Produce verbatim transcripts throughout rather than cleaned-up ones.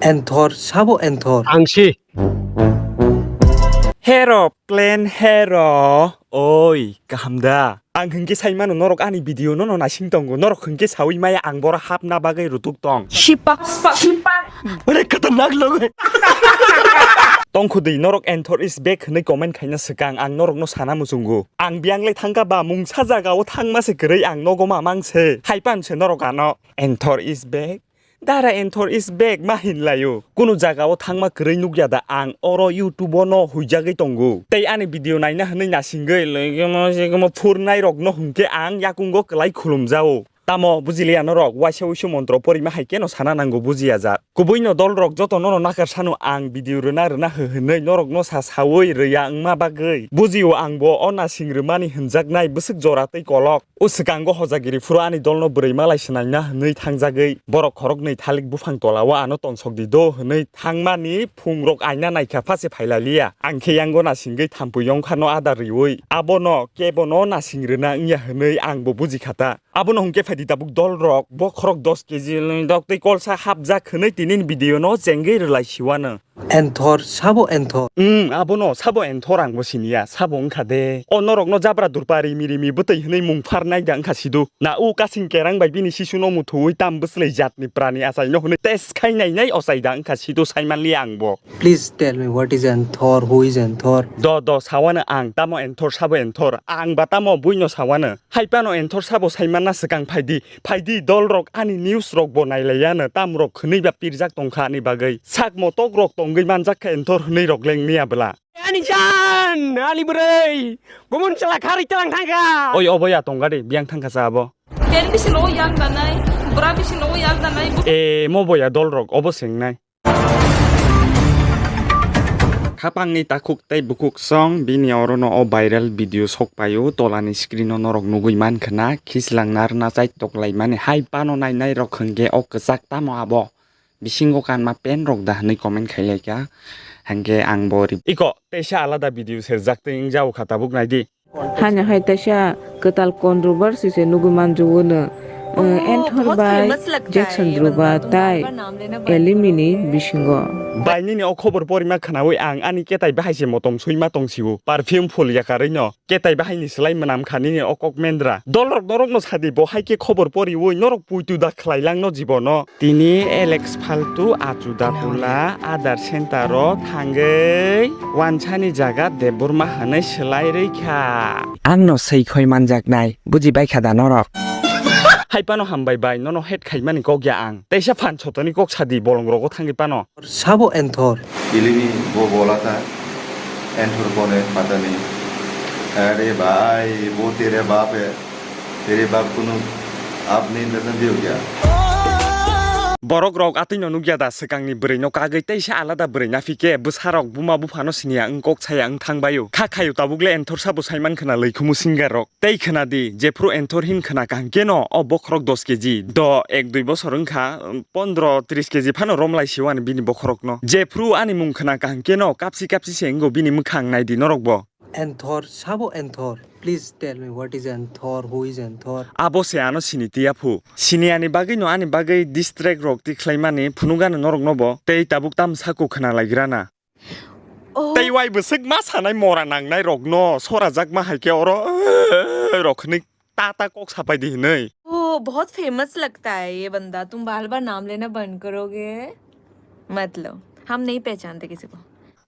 Enthor, sabo enthor. Ang si. Hero, plan hero. Oi, kaham da? Ang hwnkhe sai mano norok ani video no, no naising tongo. Norok hwnkhe saui maya ang boro hapna bagwi rutuk tong. Sipak, sipak. Ore khatarnak logo. Tongkhudui norok Enthor is back hwnwi comment khaina swkang ang norokno sana muchungo. Ang biyang le thangkha ba mungsa jagao thangma se kwrwi ang nogo mamang se. Hai pan se norok ano. Enthor is back. Dara Enthor is back ma hinlaio. Kunu jagao thangma kwrwi nukya da ang oro YouTube-o no huijagwi tongo. Tei ani video naina hwnwi nasingwi lwgwno segwno phurnairokno hwnkhe ang yakungo kwlai khulumjao. Tamo bujiliya norok, waisa wuisu montro porima hai keno sana nango bujiya jak. Kubuino dolrok jotono no nakar sano ang video rwna rwna hwnwi norokno sa saui rwya wngma bagwi. Bujio angbo o nasing rwmani hwnjaknai bwswk jora tei kolok. O swkango hojagiri phuru ani dolno bwrwi malai swnaina hwnwi thangjagwi borok khoroknwi thalik buphang tolao ano tongsok di do hwnwi thangmani phungrok aina naikha phase phailaliya. Ang khe yango nasingwi thampui yongkhano ada riui abono kebono nasing rwna wngya hwnwi angbo bujikha ta. Abono hwnkhe phaidi tabuk dolrok bokhorok dos kg ni dok tei kolsa hapjak hwnwi tinini video no chengwi rwlai siwano. Enthor, sabo enthor. Hmm, abono sabo enthor angbo siniya, sabo wngkha de. O norokno jabra durpa rimi rimi bwtwi hwnwi mung pharnai da wngkha sidu. Na u kasing kerang bai bini sisuno muthuwi tam bwslai jatni prani achaino hwnwi test khai nainai ochai da wngkha sidu saimanliya angbo. Please tell me what is Enthor, who is Enthor? Do, do, sawano ang, tamo Enthor, sabo Enthor. Ang ba tamo buino sawano. Hai pano Enthor sabo saimanna swkang phaidi. Phaidi dolrok ani news rok bo nailaiyano tamrok hwnwi ba pirjak tongkha ani bagwi. Sak motok rok tongwi manjak kha Enthor hwnwi rok lengniya bwla. Ani jan, ani bwrwi, gumun chwla kharwi tlang thangkha. Oi obo ya tongga de, biyang thangkha sa abo. Ken bisi logo yak danai, bura bisi logo yak danai. E mo bo ya dolrok obo sengnai. Khapangni takhuk tei bukhuk song bini orono o viral video sok paio, tolani screen o norok nugui mankha na, khislang narwna chai toklaimani hai pano nainai rok hwnkhe o kwchak tamo abo bisingo kanma pen rok da hwnwi comment khailaikha, hwnkhe ang bo ri-, iko teisa alada video serjak tei wngjago kha tabuk naidi. Hanya hai taisa kwtal controversy se nugui manjogwno, eh, Enthor bai Jackson Dhruva tai Elimini bisingo. Bai nini o khobor porima khwnaui ang ani ketai bahai se motom suima tong sio. Perfume phul yakarwi no ketai bahai ni slai mwnam kha nini o kok mendra. Dolrok norok no sadi bo hai khe khobor poriui norok puitu da khlai lang no jibono. Tini Alex Faltu achuda pula Aadhaar Center o thangwi wansani jaga Debbarma hwnwi swlai rwikha. Ang no swi khoi manjaknai, buji baikha da norok? Hai pano hambai bai, nono het khaimani kok ya ang. Teisa phan sotoni kok sadi bolong rogo thangwi pano. Sabo Enthor. Ilini bo bola tha, Enthor kone patani. Are bhai, bo tere baap hai. Tere bap kunu aap nahi ladna diyo kya? Borok rok atwi no nukya da swkang ni bwrwi no kagwi teisa alada bwrwi naphike bwsa rok buma bupha no siniya wng kok saya wng thang baio kha khaio tabuk le Enthor sabo saiman khwna lwikhumu singer rok tei khwna di jephru Enthor hin khwna kaham keno o bokhorok dos kg do ek dui bosor wngkha pondro tris kg phano romlai siwani bini bokhorok no jephru ani mung khwna kaham keno kapsi kapsi se wngo bini mwkhang naidi norok bo. Enthor, sabo Enthor? Please tell me what is Enthor, who is Enthor? Abo se ano sini tiya phu. Sini ani bagwi no ani bagwi distract rok tikhlaimani phunukgano norok no bo. Tei tabuk tam sako khwna laigrana. Oh. Tei wai bwswk ma sanai mora nangnai rok no sora jak ma hai khe oro rok hwnwi ta ta kok sapai di hwnwi. Oh, बहुत famous लगता है ये बंदा, तुम बार बार नाम लेना बंद करोगे? मत लो, हम नहीं पहचानते किसी को।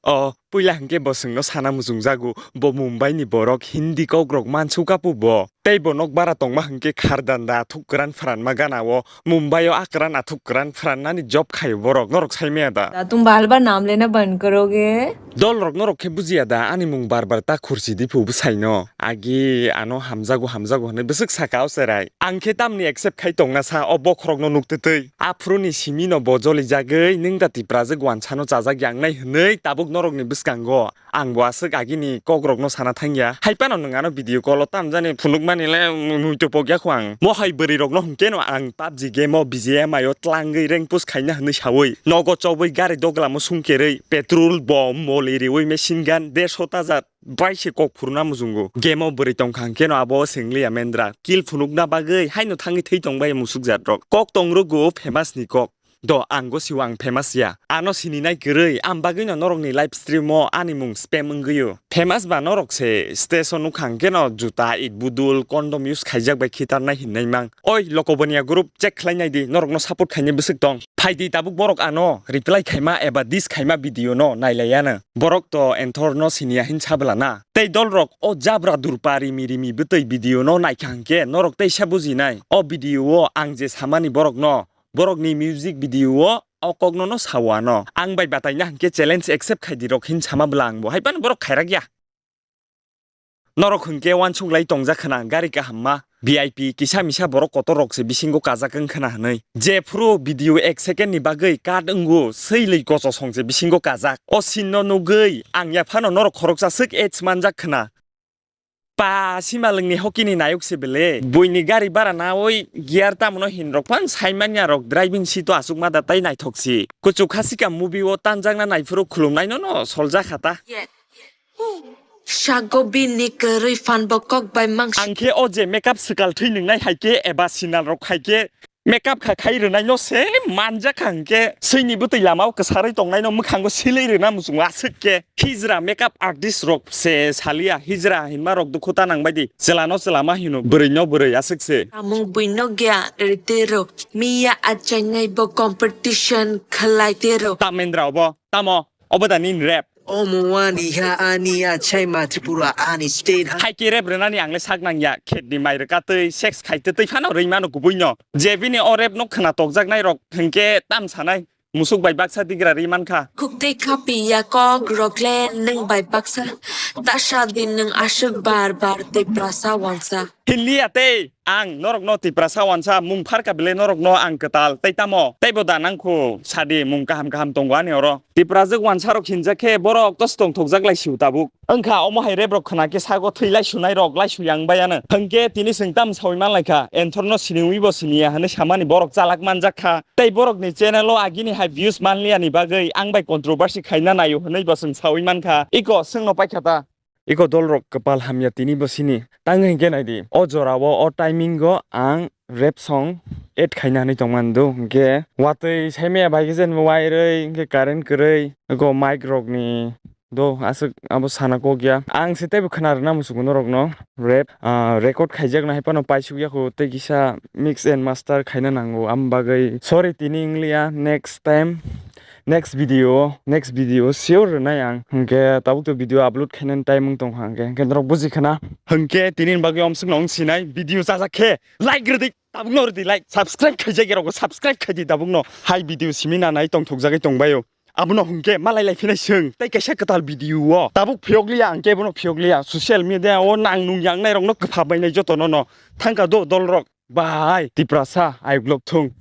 O, puila hwnkhe bo chwngno sana muchungjago, bo Mumbai ni borok, Hindi kok rok mansukha pu bo. Tei bo nok bara tongma hwnkhe khardanda athuk kwran phranma gana o, Mumbai o a kwran athuk kwran phrannani job khaio borok, norok sai maya da? तुम बार बार नाम लेना बंद करोगे? Dol rok norok khe bujiya da, ani mung bar bar ta khursi di phu bwsai no. Agi ano hamjago hamjago hwnwi bwswk saka o cherai. Ang khe tamni accept khai tongna sa o bokhorok no nuk twtwi. Aphuru ni simi no bo joli jagwi nwng da Tiprajwk wansa no chajak yang nai hwnwi tabuk norok ni bwskango. Ang bo aswk agi ni kok rok no sana thang ya. Hai phano nwng ano video call o tamjani phunuk mani le muitu pok ya kho ang. Mo hai bwrwi rok no hwnkhe no ang PUBG game o B G M I o tlangwi rank push khaina hwnwi sawi. Nogo chobwi gari doglamo sung kerwi petrol, bomb, moli riwi machine gun dersho tajar. Bai se kok phuruna muchungo. Game o bwrwi tongkha hwnkhe no abo sengli ya mendra. Kill phunukna bagwi haino thangwi thwi tongbai musuk jat rok. Kok tong rwgo famous ni kok. Do, ang gosiwo ang famous ya. Ano sininai kwrwi, ang bagwino norokni live stream o ani mung spam wngwio. Famous ba norok se stage o nukhang keno juta, it budul, condom use khaijak bai khitarnai hinnai mang. Oi, Lokoboniya group check khlainai di, norokno support khainai bwswk tong. Phaidi tabuk borok ano reply khaima eba diss khaima video no nailaiya no. Borok to enthor no siniya hin sabla na. Tei dolrok o jabra durpa rimi rimi bwtwi video no naikha hwnkhe norok teisa bujinai. O video o ang je samani borok no, borokni music video o o kokno no sao ano. Ang bai bataina hwnkhe challenge accept khaidi rok hin sama bwla ang bo. Hai phano borok khairak ya. Norok hwnkhe uansuk lai tongjak khna gari kahamma. V I P kisa misa borok kotor rok se bisingo kajak wng khna hwnwi. Jephru video ek second ni bagwi cut wngo, swilwi kochosong se bisingo kajak. O scene no nugwi ang yaphano norok khoroksa swk age manjak khna. Pa, simalwngni hockey ni nayok se bele. Buini gari bara nawi gear tamo no hin rok phan sai manya rok driving seat o aswk ma da tai naithok si. Kuchuk khasika movie o tanjakna naiphuru khulumnai no no soljak kha ta. Sago bini kwrwi phan bo kok bai mang. Ang khe o je makeup swkal thwi nwngnai hai khe eba sinal rok hai khe makeup kha khai rwnai no se manjak kha hwnkhe swini bwtwi lama o kwsarwi tongnai no mwkhango silwi rwna muchungo aswk khe hijra makeup artist rok se saliya hijra hinma rok dukhu ta nang bai di chwla no chwla ma hino bwrwi no bwrwi aswk se. Amung bui no gya rite ro miya achainai bo competition khlai te ro. Tamendra obo tamo. Obo da nini rap? Omo ani ha ani achai ma Tripura ani state ha. Hai ke rap rwnani ang le sak nang ya, khet ni mai rwka twi, sex khai twi twi phano rwi mano kubui no. Je bini o rap no khna tokjak nai rok hwnkhe tam sanai, musuk bai baksa digra rwi man kha. Khuk tei khapi ya kok rok le nwng bai baksa. Ta sa di nwng aswk bar bar tei prasa wansa. Hinliya tei ang norokno Tiprasa wansa mung pharka bele norokno ang kwtal tei tamo teibo da nangkhu sadi mung kaham kaham tongo ani oro. Tiprajwk wansarok hinjak khe borok tos tongthokjak lai siu tabuk. Wngkha omo hai rap rok khna khe sago thwi lai sunai rok lai suyang bai ano. Hwnkhe tini chwng tam sawi man lai kha, enthorno siniwi bo siniya hwnwi samani borok chalak manjak kha. Tei borokni channel o agini hai views manliya ni bagwi ang bai controversy khaina naio hwnwi bo chwng sawi man kha. Iko chwngno paikha ta. Iko dolrok kwpal hamya tini bo sini. Tang hwnkhe nai di. O jora o, o timing o ang rap song add khaina hinwi tongmani do. Hwnkhe watwi saimaya bai khe jen wairwi, hwnkhe current kwrwi, iko mic rokni do aswk abo sana kok ya. Ang se teibo khna rwna muchungo norokno rap, ah, record khaijakna hai phano paisuk ya kho, tei kisa mix and master khaina nango. Am bagwi sorry tini wngliya, next time. Next video, next video sure rwnai ang. Hwnkhe tabuk to video upload khainani time wng tongkha hwnkhe. Hwnkhe norok buji khana. Hwnkhe tini ni bagwi omswk no wng sinai video chajak khe like rwdi, tabuk no rwdi like, subscribe khaijak ya rok subscribe khaidi tabuk no. Hai video simi nanai tongthokjagwi tongbaio. Abono hwnkhe malai lai phinai swng. Tei kaisa kwtal video o tabuk phiyok liya ang khe bono phiyok liya. Social media o nang nung yang nai rok no kwpha bainai joto no no. Thangkha do dol rok. Bai, Tiprasa, ayuk lok thung.